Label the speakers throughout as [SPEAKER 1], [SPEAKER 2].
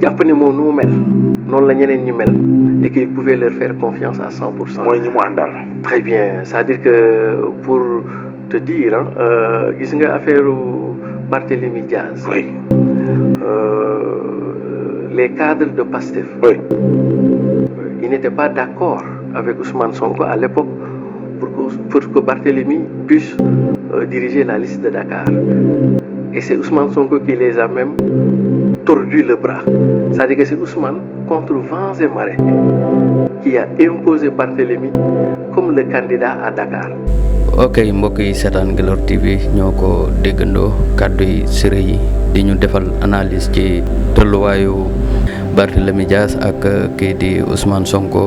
[SPEAKER 1] jàpp ne moom nu mu mel noonu la ñeneen ñi mel et qu'il pouvait leur faire confiance à 100%.
[SPEAKER 2] mooy ñi mu àndal.
[SPEAKER 1] Très bien, c'est-à-dire que pour te dire gis nga affaire Barthélémy Diaz.
[SPEAKER 2] Oui.
[SPEAKER 1] Les cadres de Pastef.
[SPEAKER 2] Oui.
[SPEAKER 1] Ils n'étaient pas d'accord avec Ousmane Sonko à l'époque pour que Barthélémy puisse diriger la liste de Dakar. Et c'est Ousmane Sonko qui les a même tordu le bras. C'est-à-dire que c'est Ousmane contre vents et marées qui a imposé Barthélémy comme le candidat à Dakar.
[SPEAKER 3] ok mbokk yi seetaan Ngelor TV ñoo ko déggandoo kàddu yi sëré yi di ñu defal analyse ci tolluwaayu Barthélémy Dias ak kii di Ousmane Sonko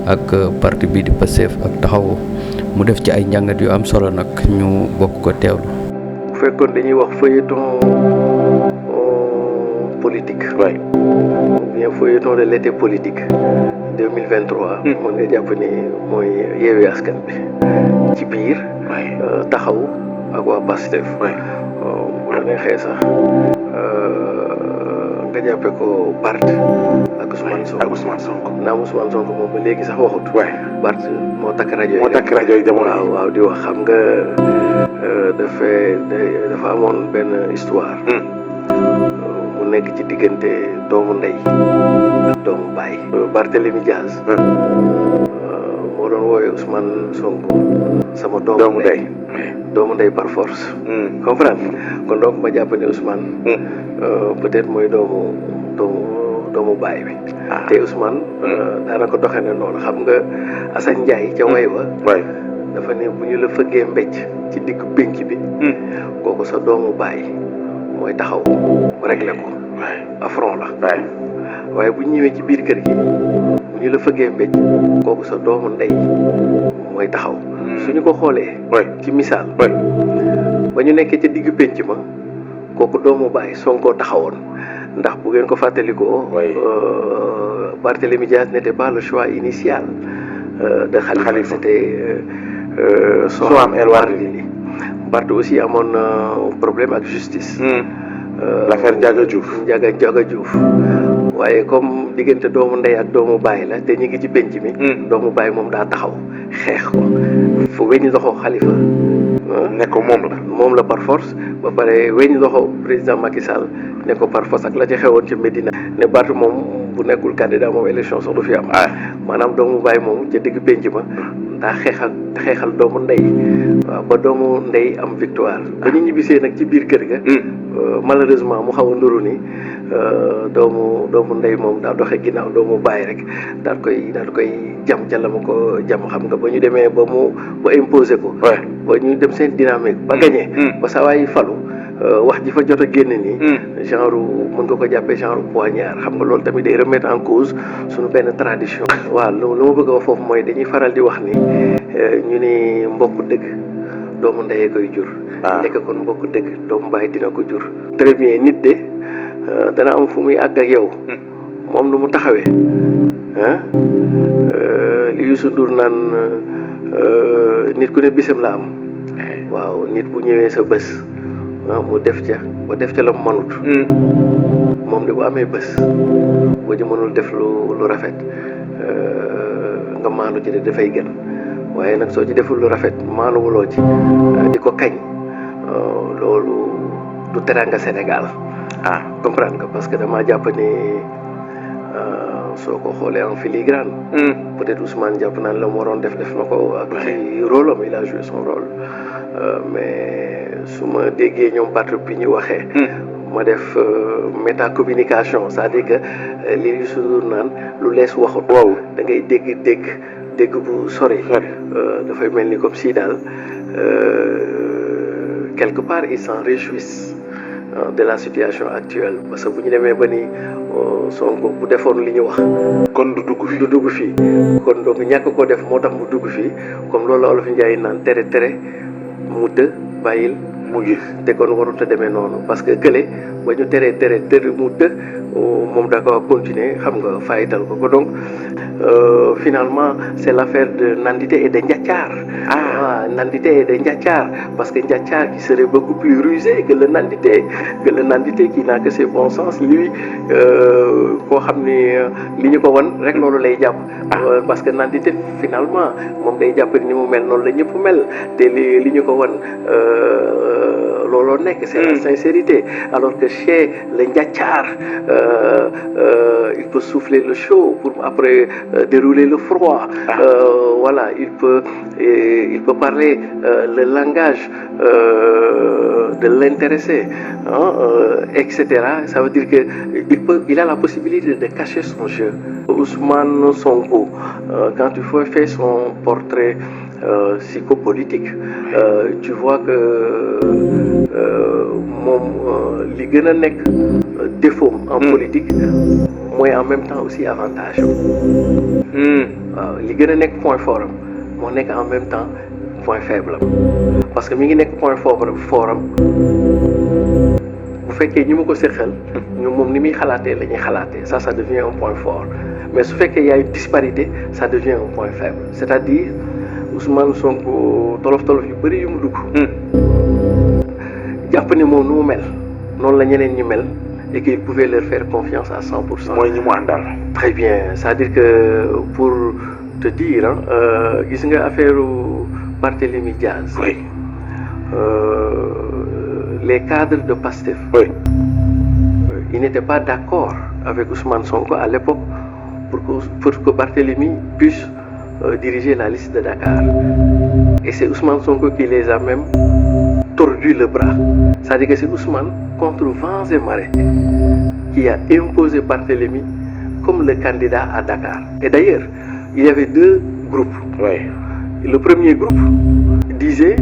[SPEAKER 3] ak parti bi di Pastef ak taxawu mu def ci ay njàngat yu am solo nag ñu bokk ko teewlu.
[SPEAKER 1] bu fekkoon dañuy wax feuilleton politique.
[SPEAKER 2] Oui.
[SPEAKER 1] ou bien feuilleton de l'été politique 2023. mën nga jàpp ni mooy Yewwi Askan Wi ci biir. taxaw ak waa Pastef. bu la neexee sax nga jàppee ko Bart ak Ousmane Sonko.
[SPEAKER 2] ak Ousmane Sonko.
[SPEAKER 1] naam Ousmane Sonko moom ba léegi sax waxut. Bart moo takk rajo yi.
[SPEAKER 2] moo takk rajo yi jamono
[SPEAKER 1] waaw waaw di wax xam nga dafa amoon benn histoire. mu nekk ci diggante doomu ndey ak doomu baay. Barthélémy Dias. moo doon woowee Ousmane Sonko sama doomu ndey. doomu ndey par force. comprendre kon donc ma jàpp ne Ousmane. peut-être mooy doomu baay bi. te Ousmane. daanaka doxee na noonu xam nga Assane Ndiaye ca way wa. dafa ne bu ñu la fëggee mbécc ci digg pénc bi. kooku sa doomu baay mooy taxaw réglé ko. affront la. waaye bu ñu ñëwee ci biir kër gi bu ñu la fëggee mbécc kooku sa doomu ndey mooy taxaw. suñu ko xoolee. ci misaal. ba ñu nekkee ca digg pénc ma kooku doomu baay Sonko taxawoon ndax bu ngeen ko fàttalikoo. Barthélémy Dias n'était pas le choix initial de Khalifa. C'était Soham El Wardini. Barth aussi amoon problème ak justice.
[SPEAKER 2] l'affaire
[SPEAKER 1] Ndiaga Diouf. waaye comme diggante doomu ndey ak doomu baay la te ñu ngi ci penc mi. doomu baay moom daa taxaw xeex ko fu weñ loxo Khalifa.
[SPEAKER 2] ne ko
[SPEAKER 1] moom la par force ba pare weñ loxo président Macky Sall ne ko par force ak la ci xewoon ca Médina. ne Barth moom bu nekkul candidat moom élection sax du fi am. maanaam doomu baay moom ca digg penc ma daa xeexal doomu ndey. waaw ba doomu ndey am victoire. ba ñu ñibbisee nag ci biir kër ga. malheureusement mu xaw a nduru ni doomu ndey moom daa doxe ginnaaw doomu baay rek daal koy jam ca la ma ko jam xam nga ba ñu demee ba imposer ko. ba ñu dem seen dynamique ba gagné. ba saa waay falu wax ji fa jot a génn nii. genre mën nga ko jàppee genre poignard xam nga loolu tamit day remettre en cause suñu benn tradition. waaw lu ma bëgg a wax foofu mooy dañuy faral di wax ni ñu ni mbokk dëgg doomu ndeyee koy jur. nekk kon mbokk dëgg doomu baay dina ko jur. très bien nit de dana am fu muy àgg ak yow. moom lu mu taxawee. li Youssou Ndour naan nit ku ne bisam la am. waaw nit bu ñëwee sa bés. mu def ca la mu mënut. moom de bu amee bés boo ci mënul def lu rafet nga maandu ci de dafay gën waaye nag soo ci deful lu rafet maanuwuloo ci di ko kañ loolu du teranga Sénégal. comprendre nga parce que damaa jàpp ni soo ko xoolee en filigrane. peut-être Ousmane jàpp naan la mu waroon def na ko ak ci rôle am il a joué son rôle. mais su ma déggee ñoom parti bi ñu waxee. ma def métacommunication c'est-à-dire que li Youssou Ndour naan lu lees waxut. da ngay dégg bu sori. dafay mel ni comme si daal quelque part ils s'en réjouissent de la situation actuelle parce que bu ñu demee ba ni Sonko bu defoon li ñu wax.
[SPEAKER 2] kon du dugg fii.
[SPEAKER 1] kon donc ñàkk ko def moo tax mu dugg fii comme loolu la Olof Njaay naan tere mu të bàyyil mu gis te kon warut a demee noonu parce que kële ba ñu tere mu të moom da ko continuer xam nga fayital ko donc finalement c'est l'affaire de Nandité et de Ndiathiar. Nandité et de Ndiathiar parce que Ndiathiar qui serait beaucoup plus rusé que le Nandité qui n'a que ses bons sens lui koo xam ni li ñu ko wan rek loolu lay jàpp. Parce que nandite finalement moom day jàpp ni mu mel noonu la ñëpp mel te li ñu ko wan looloo nekk. C'est la sincérité. Alors que chez le njàccaar il peut souffler le chaud pour après dérouler le froid. Voilà, il peut parler le langage de l'intéressé, etc. Ça veut dire que il a la possibilité de cacher son jeu. Ousmane Sonko, quand tu fais son portrait psychopolitique, tu vois que li gën a nekk défaut en politique mooy en même temps aussi avantage waaw li gën a nekk point fort am moo nekk en même temps point faible am parce que mi ngi nekk point fort am bu fekkee ñi ma ko séqal ñu moom ni muy xalaatee la ñuy xalaatee ça devient un point fort mais su fekkee y a une disparité ça devient un point faible c'est-à-dire Ousmane Sonko tolof yu bëri yu mu dugg jàpp ne moom nu mu mel noonu la ñeneen ñi mel et qu'il pouvait leur faire confiance à 100%.
[SPEAKER 2] mooy ñi mu àndal.
[SPEAKER 1] Très bien, c'est-à-dire que pour te dire gis nga affaire Barthélémy Diaz.
[SPEAKER 2] Oui.
[SPEAKER 1] Les cadres de Pastef.
[SPEAKER 2] Oui.
[SPEAKER 1] Ils n'étaient pas d'accord avec Ousmane Sonko à l'époque pour que Barthélémy puisse diriger la liste de Dakar. Et c'est Ousmane Sonko qui les a même tordu le bras. C'est-à-dire que c'est Ousmane contre vents et marées qui a imposé Barthélémy comme le candidat à Dakar. Et d'ailleurs, il y avait deux groupes.
[SPEAKER 2] Oui.
[SPEAKER 1] Le premier groupe disait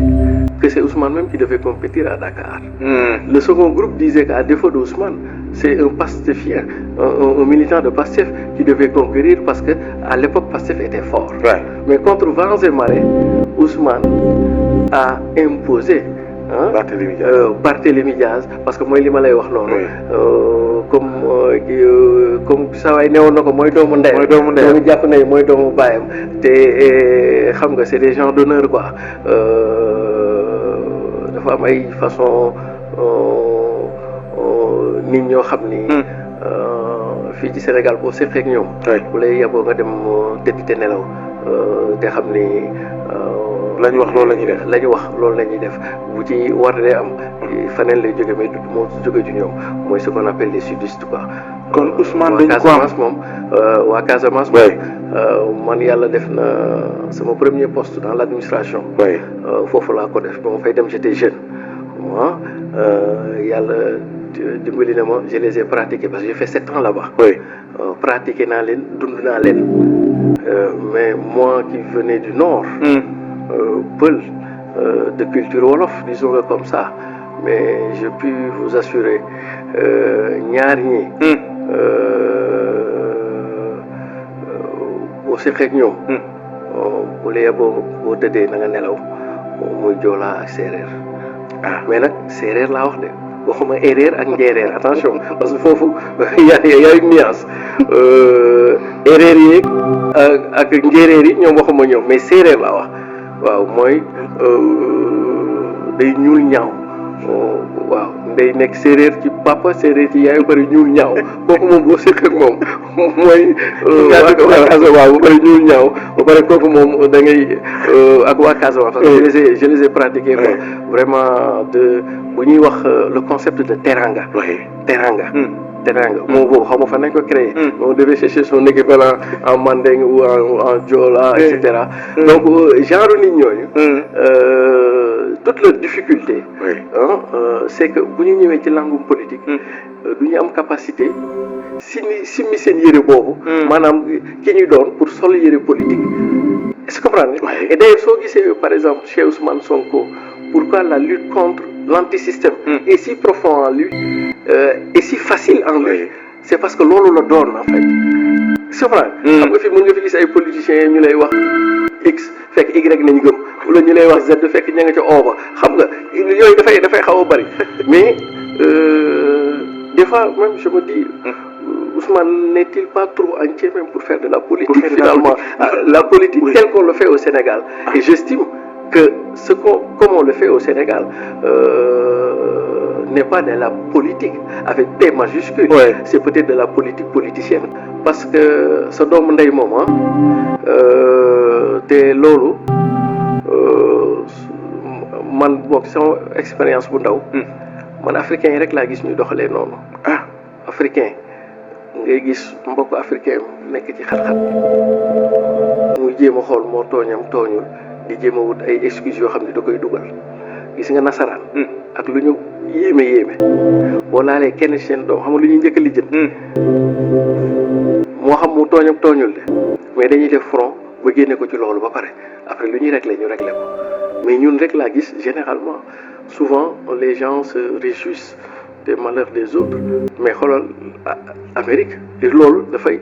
[SPEAKER 1] que c'est Ousmane même qui devait compétir à Dakar. Le second groupe disait qu'à défaut d'Ousmane, c'est un pastéfien, un militant de Pastef qui devait conquérir parce qu'à l'époque, Pastef était fort.
[SPEAKER 2] Ouais.
[SPEAKER 1] Mais contre vents et marées, Ousmane a imposé Barthélémy Diaz parce que mooy li ma lay wax noonu. comme saa waay newoon na ko mooy doomu ndeyam. doomu jàpp nañu mooy doomu baayam te xam nga c'est des gens d'honneur quoi. dafa am ay façon nit ñoo xam ni. fii ci Sénégal boo seqee ak ñoom. bu lay yaboo nga dem tëdd te nelaw te xam ni.
[SPEAKER 2] la ñu wax loolu la ñuy def.
[SPEAKER 1] la ñu wax loolu la ñuy def bu ci war dee am faneen lay jóge mais du moo jóge ci ñoom mooy ce qu'on appelle les sudistes quoi.
[SPEAKER 2] kon Ousmane dañu ko am
[SPEAKER 1] Casamance moom waa Casamance. moom man yàlla def na sama premier poste dans l'administration. foofu laa ko def ba ma fay dem j'étais jeune. moi yàlla dimbali na ma je les ai pratiqués parce que j'ai fait 7 ans là-bas. pratiqué naa leen dund naa leen mais moi qui venais du nord. Peul de culture wolof, disons-le comme ça, mais je puis vous assurer ñaar ñi boo seqee ak ñoom bu la yeboo boo tëddee na nga nelaw muy joolaa ak séeréer mais nag séeréer laa wax de waxuma éeréer ak njéeréer attention parce que foofu y a une nuance éeréer yi ak njéeréer yi ñoom waxuma ñoom mais séeréer laa wax waaw mooy day ñuul ñaaw waaw day nekk séeréer ci papa séeréer ci yaay ba pare ñuul ñaaw kooku moom boo seq ak moom mooy waa Casamance ba pare ñuul ñaaw ba pare kooku moom da ngay ak waa Casamance parce que je les ai pratiqués quoi vraiment de bu ñuy wax le concept de teranga teranga moom boobu xaw ma fan nañ ko créé on devait chercher son équivalent en mandeng ou en joola et cetera donc genre nit ñooñu toute leur difficulté c'est que bu ñu ñëwee ci langue politique du ñu am capacité simmi seen yëre boobu maanaam ki ñu doon pour sol yëre politique est-ce que comprendre et d'ailleurs soo gisee par exemple chez Ousmane Sonko pourquoi la lutte contre l'antisystème est si profond en lui et si facile en lui c'est parce que loolu la doon en fait c'est vrai xam nga fi mën nga fi gis ay politiciens ñu lay wax X fekk Y nañ gëm wala ñu lay wax Z fekk ña nga ca O ba xam nga yooyu dafay xaw a bari mais des fois même je me dis Ousmane n'est-il pas trop entier même pour faire de la politique finalement la politique telle qu'on le fait au Sénégal et j'estime que comme on le fait au Sénégal n'est pas de la politique avec P majuscule.
[SPEAKER 2] Ouais.
[SPEAKER 1] C'est peut-être de la politique politicienne. Parce que sa doomu ndey moom te loolu man bokk sama expérience bu ndaw. man africain yi rek laa gis ñuy doxalee noonu. africain ngay gis mbokk africain nekk ci xat-xat muy jéem a xool moo tooñam tooñul di jéem a wut ay excuses yoo xam ne da koy dugal. gis nga nasaraan. ak lu ñu yéeme boo laalee kenn seen doom xam nga lu ñuy njëkk a lijjanti. moo xam mu tooñ ak tooñul de mais dañuy def front ba génne ko ci loolu ba pare après lu ñuy réglé ñu réglé ko mais ñun rek laa gis généralement souvent les gens se réjouissent des malheurs des autres mais xoolal Amérique loolu dafay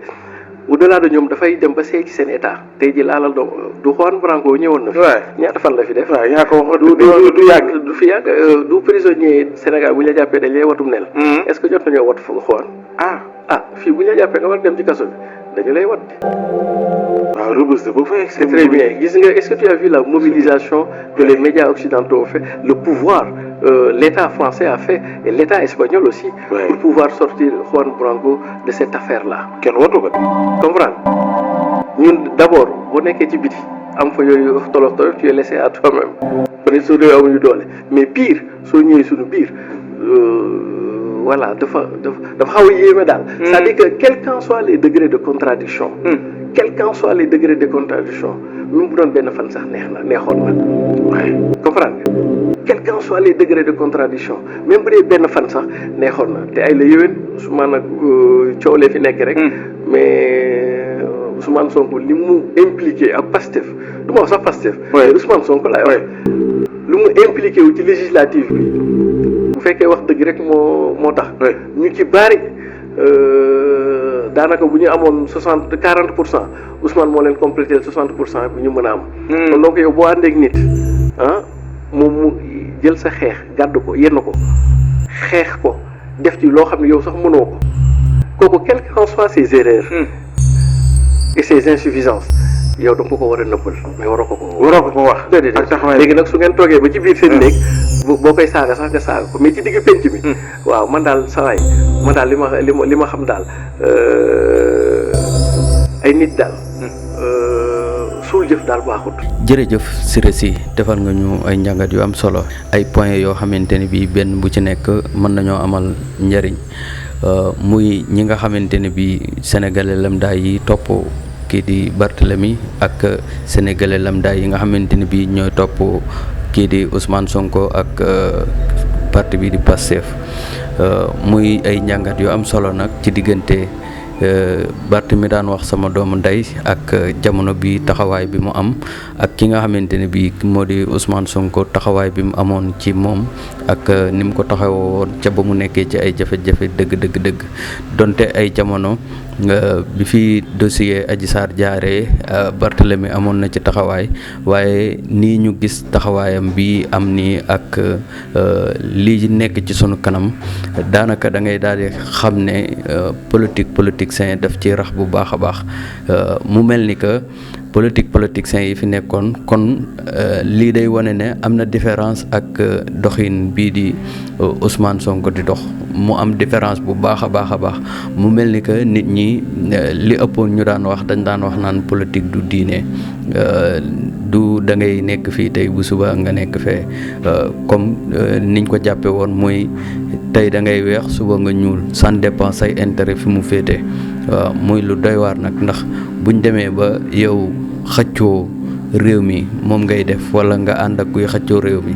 [SPEAKER 1] au-delà de ñoom dafay dem ba seey ci seen état tey ji laalal du Juan Branco ñëwoon na fi. ñaata fan la fi def.
[SPEAKER 2] waaw yaa ko wax
[SPEAKER 1] du yàgg du fi yàgg du prisonnier Sénégal bu ñu la jàppee dañ lay watum ne la. est-ce que jot nañoo wat fa Juan. fii bu ñu la jàppee nga war dem ci kaso bi dañu lay wat.
[SPEAKER 2] waaw Rebeuss ba fa
[SPEAKER 1] c'est très bien gis nga est-ce que tu as vu la mobilisation que les médias occidentaux ont fait le pouvoir l'État français a fait et l'État espagnol aussi. pour pouvoir sortir Juan Branco de cette affaire-là.
[SPEAKER 2] kenn watu ko.
[SPEAKER 1] comprendre ñun d'abord boo nekkee ci biti am fa yooyu tolof tu es laissé à toi-même. peut-être soo dee amuñu doole mais pire soo ñëwee suñu biir. Voilà, dafa xaw a yéeme daal. C'est-à-dire que quel qu'en soient les degrés de contradiction quel qu'en soient les degrés de contradiction même bu doon benn fan sax neexoon na comprendre nga quel qu'en soient les degrés de contradiction même bu dee benn fan sax neexoon na te ay la yéwén Ousmane ak coow lee fi nekk rek mais Ousmane Sonko li mu impliqué ak Pastef du ma wax sax Pastef mais Ousmane Sonko laay wax lu mu impliqué wu ci législative bi bu fekkee wax dëgg rek moo tax ñu ci bari daanaka bu ñu amoon 40% Ousmane moo leen complété 60% bi ñu mën a am. kon donc yow boo àndeek nit moom mu jël sa xeex gàdd ko yenn ko xeex ko def ci loo xam ne yow sax mënoo ko kooku quel qu'en soit ses erreurs et ses insuffisances yow da nga ko war a nëbbal mais waroo ko wax. déedéet léegi nag su ngeen toogee ba ci biir seen néeg boo koy saaga sax nga saaga ko mais ci digg penc mi. waaw man daal sawaay man daal li ma xam daal ay nit daal suul jëf daal baaxut.
[SPEAKER 3] jërëjëf Siré Sy defal nga ñu ay njàngat yu am solo ay points yoo xamante ne bii benn bu ci nekk mën nañoo amal njëriñ muy ñi nga xamante ne bii sénégalais lambda yi topp kii di Barthélemy ak sénégalais lambda yi nga xamante ne bii ñooy topp kii di Ousmane Sonko ak parti bi di Pastef muy ay njàngat yu am solo nag ci diggante Barth mi daan wax sama doomu ndey ak jamono bi taxawaay bi mu am ak ki nga xamante ne bii moo di Ousmane Sonko taxawaay bi mu amoon ci moom ak ni mu ko taxawoo woon ca ba mu nekkee ci ay jafe-jafe dëgg donte ay jamono bi fi dossier Adji Sarr jaaree Barthélemy amoon na ci taxawaay waaye nii ñu gis taxawaayam bi am nii ak lii nekk ci sunu kanam daanaka da ngay daal di xam ne politicien daf ci rax bu baax a baax mu mel ni que politiciens yi fi nekkoon kon lii day wane ne am na différence ak doxin bii di Ousmane Sonko di dox mu am différence bu baax a baax mu mel ni que nit ñi li ëppoon ñu daan wax dañ daan wax naan politique du diine du da ngay nekk fii tey bu suba nga nekk fee comme niñ ko jàppe woon mooy tey da ngay weex suba nga ñuul ça dépend say intérêt fi mu féete muy lu doy waar nag ndax buñ demee ba yow xëccoo réew mi moom ngay def wala nga ànd ak kuy xëccoo réew mi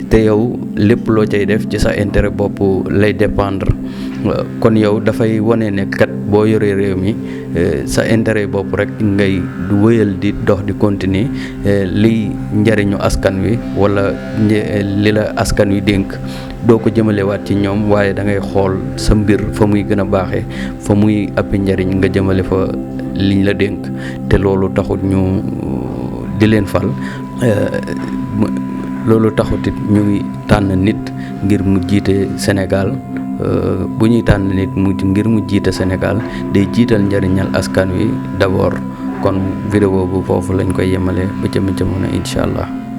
[SPEAKER 3] te yow lépp loo cay def ci sa intérêt bopp lay dépendre kon yow dafay wane ne kat boo yoree réew mi sa intérêt bopp rek ngay wëyal di dox di continuer liy njariñu askan wi wala li la askan wi dénk doo ko jëmalewaat ci ñoom waaye da ngay xool sa mbir fa muy gën a baaxee fa muy appi njariñ nga jëmale fa liñ la dénk te loolu taxut ñu di leen fal loolu taxut it ñu ngi tànn nit ngir mu jiite Sénégal bu ñuy tànn nit ngir mu jiite Sénégal day jiital njariñal askan wi d'abord kon vidéo bu foofu lañ koy yemale ba ca jamono incha allah.